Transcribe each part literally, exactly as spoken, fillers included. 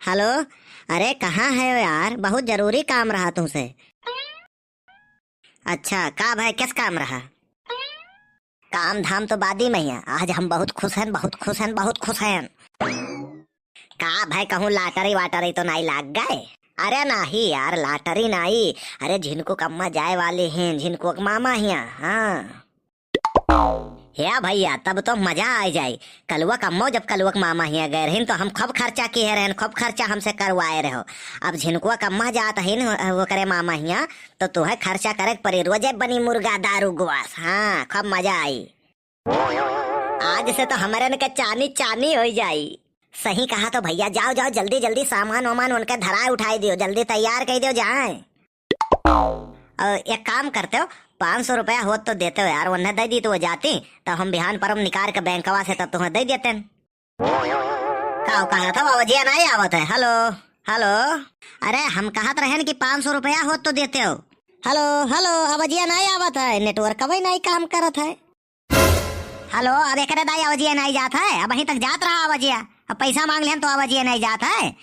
हेलो, अरे कहाँ है यार, बहुत जरूरी काम रहा तुमसे। अच्छा, का भाई, किस काम रहा? काम धाम तो बादी में ही है। आज हम बहुत खुश हैं, बहुत खुश हैं, बहुत खुश हैं। का भाई, कहूँ लाटरी वाटरी तो नाई लाग गए? अरे नाही यार, लाटरी नाई। अरे झिनकू कम्मा जाए वाली हैं, झिनकू के मामा हिया। हाँ। हे भैया, तब तो मजा आ जाई। कलुआ कम्मो जब कलुआ के मामा हिया गए रहिन तो हम खूब खर्चा किए रहन, खूब खर्चा हमसे करवाए रहो। अब झिनकुआ कम्मा जात हिन ओकरे मामा हिया, तो तुहे खर्चा करे के पड़ी। रोजे बनी मुर्गा, दारू, ग्वास। हाँ, खूब मजा आई। आज से तो हमरन के चानी चानी हो जाई। सही कहा तो भैया, जाओ जाओ, जल्दी जल्दी सामान वामान उनके धराए उठाई दियो, जल्दी तैयार कर दियो जाए। और एक काम करते हो, पाँच सौ रुपया होत तो देते हो यार, उन्हें दे दी तो वो जाती, तब हम बिहान पर हम निकाल के बैंकवा से तब तुम्हें दे देते हैं। का कहा था, बाबूजी नहीं आवत है? हेलो, हेलो। अरे हम कहत रहन कि पाँच सौ रुपया होत तो देते हो। हेलो, हेलो, आवाजिया नहीं आवत है, नेटवर्क कभी नहीं काम करत है। हेलो, अब एकरे दाई आवाजिया नहीं जात है, अब वहीं तक जात रहा आवाजिया, अब पैसा मांग लेन तो आवाजिया नहीं जात है।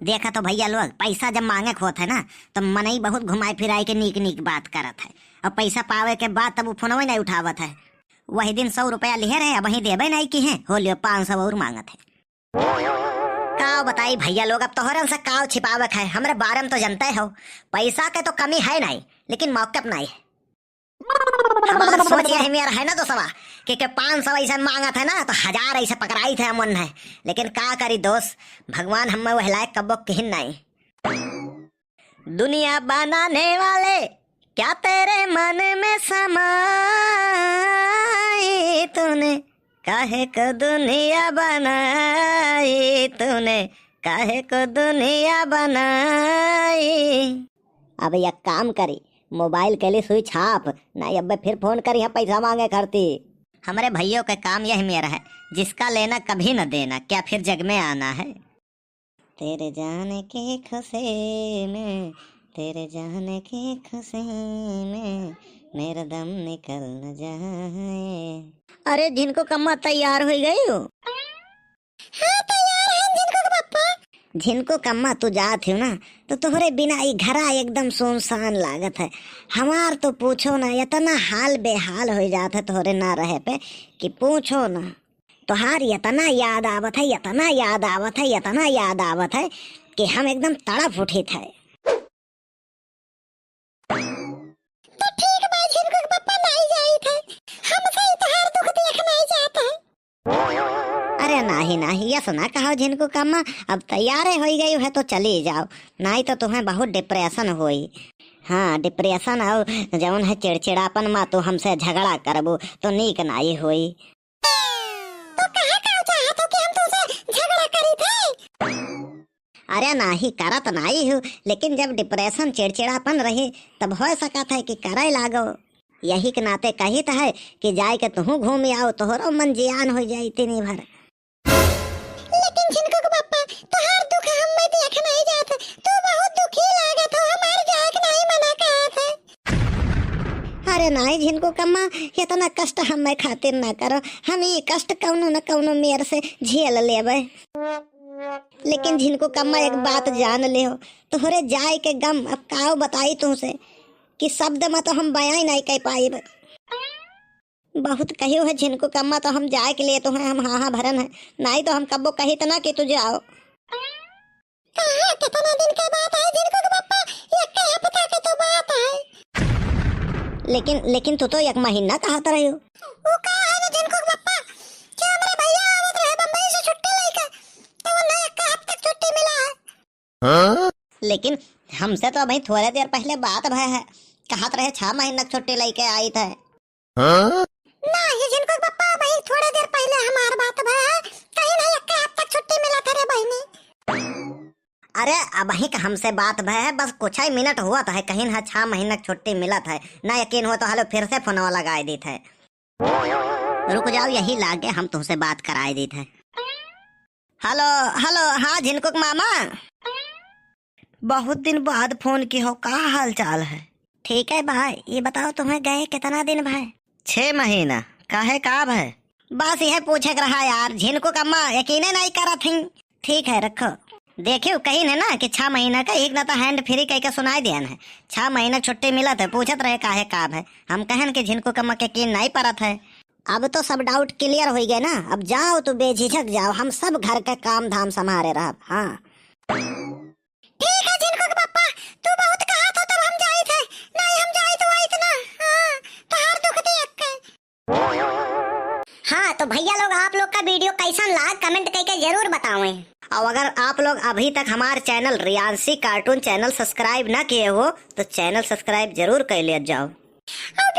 देखा तो भैया लोग, पैसा जब मांगे के होत है ना, तो मनई बहुत घुमाए फिराए के नीक नीक बात करत है, और पैसा पावे के बाद तब वो फोनवे नहीं उठावत है। वही दिन सौ रुपया लिहे रहे, अब वहीं देबे नहीं की है, हो लियो पाँच सौ और मांगत है। काव बताई भैया लोग, अब तोहरन से काव छिपावे के है, हमरे बारे में तो जनते हो, पैसा के तो कमी है नहीं, लेकिन मौके पे नहीं है। हमार सोच यही मेर है ना दोस्तवा, कि, कि पाँच सौ ऐसे मांगत है ना, तो हजार ऐसे पकड़ाई थे हमन है। लेकिन का करी दोस्त, भगवान हमें वह लायक कब्बो किहिन नहीं। दुनिया बनाने वाले, क्या तेरे मन में समाई तूने, काहे को दुनिया बनाई तूने, काहे को दुनिया बनाई। अब एक काम करी, मोबाइल के लिए स्विच ऑफ, नहीं अब्बे फिर फोन करी, हम पैसा मांगे करती। हमरे भइयों के काम यही मेर है, जिसका लेना कभी न देना, क्या फिर जग में आना है। तेरे जाने की खुशी में, तेरे जाने की खुशी में मेरा दम निकल न जाए। अरे झिनकू कम्मा तैयार हो गई हो? हाँ, तैयार है झिनकू के पप्पा। झिनकू कम्मा तू जात हो ना, तो तोहरे बिना ई घरा एकदम सुनसान लागत है। हमार तो पूछो ना, इतना हाल बेहाल हो जात है तोहरे ना रहे पे कि पूछो ना। तोहार इतना याद आवत है, इतना याद आवत है, इतना याद आवत है कि हम एकदम तड़प उठित है। तो ठीक बा, झिनकू के पप्पा नाई जाइत है, हमसे ही तोहार दुख देख नाई जात है। अरे नाही, नाही, यस ना कहो झिनकू कम्मा, अब तैयारे होई गई है तो चली जाओ, नाई तो तुम्हें बहुत डिप्रेशन होई। हाँ, डिप्रेशन और जौन है चिड़चिड़ापन मा तू हमसे झगड़ा करबू तो नीक नाई होई। तो कहा का चाहत हो कि हम तुमसे झगड़ा करी थे? अरे नाही, करत नाही हूँ, लेकिन जब डिप्रेशन, चिड़चिड़ापन रही, तब हो सकत है कि करे लागो। यही के नाते कहित है कि जाए के तुहू घूम आओ, तोहरो मन जियान हो जाई तीनी भर। लेकिन झिनकू के पप्पा, तोहार दुख हम में देख नहीं जात, तू बहुत दुखी लागत हो, हमार जाए के नहीं मना कहत है। अरे नाई झिनकू कम्मा, इतना कष्ट हमें खातिर ना करो, हम ई कष्ट कौनो न कौनो मेर से झेल लेबे। लेकिन झिनकू कम्मा एक बात जान ले हो, तोहरे जाए के गम अब काव बताई तुमसे कि शब्द में तो हम बयां ही नहीं कर पाइब। बहुत कहियो है झिनकू कम्मा तो हम जाए के लिए तो हैं, हम हाँ हाँ भरन है, नहीं तो हम कब्बो कहित ना कि तू जाओ। कहाँ, कितना दिन के बात है झिनकू के पप्पा? एक हफ्ता के तो बात है। लेकिन, लेकिन तू तो एक महीना कहत रही हो। वो का है ना झिनकू के पप्पा, कि हमरे भैया आवत रहे बम्बई से छुट्टी लेके, तो उन्हें एक हफ्ता छुट्टी मिला है। हाँ? लेकिन हमसे तो अभी थोड़े देर पहले बात भय है, कहत रहे छह महीना के छुट्टी लेके आई थे। हाँ? नाही झिनकू के पप्पा, अबही थोड़े देर पहले हमार बात भय है, कहीं नहीं एक हफ्ता छुट्टी मिलत है रे बहिनी। अरे अबही का हमसे बात भय है, बस कुछ ही मिनट हुआ तो है, कहीं ना छह महीना के छुट्टी मिलत है, ना यकीन हुआ तो हलो फिर से फोनवा लगाए दीत है। रुक जाओ, यही लागे हम तुमसे बात कराए दीत है। हेलो, हेलो, हाँ झिनकू के मामा। बहुत दिन बाद फोन की हो, का हाल चाल है? ठीक है भाई, ये बताओ तुम्हें गए कितना दिन भाई? छह महीना। काहे, का भाई? बस यह पूछे के रहा यार, झिनकू कम्मा यकीने नहीं करत ही। ठीक है, रखो। देखियो, कहिन है ना कि छह महीना का एक ना तो hand free कह के सुनाई दियन है। छह महीना छुट्टी मिलत है, पूछत रहे काहे काब है। हम कहन कि झिनकू कम्मा के यकीन नहीं परत है। अब तो सब doubt clear हो गए ना, अब जाओ तू बेझिझक जाओ, हम सब घर के काम धाम संभारे रहब। हाँ। ठीक है झिनकू के पप्पा, तू बहुत कहत हो तब हम जाइत है, नहीं हम जाइत वाइत ना। हाँ, तोहार दुख देख के। हाँ, तो भैया लोग, आप लोग का video कैसन लाग, comment करके जरूर बतावें। और अगर आप लोग अभी तक हमार channel रियांशी cartoon channel subscribe ना किए हो, तो channel subscribe जरूर कर लिया जाओ। और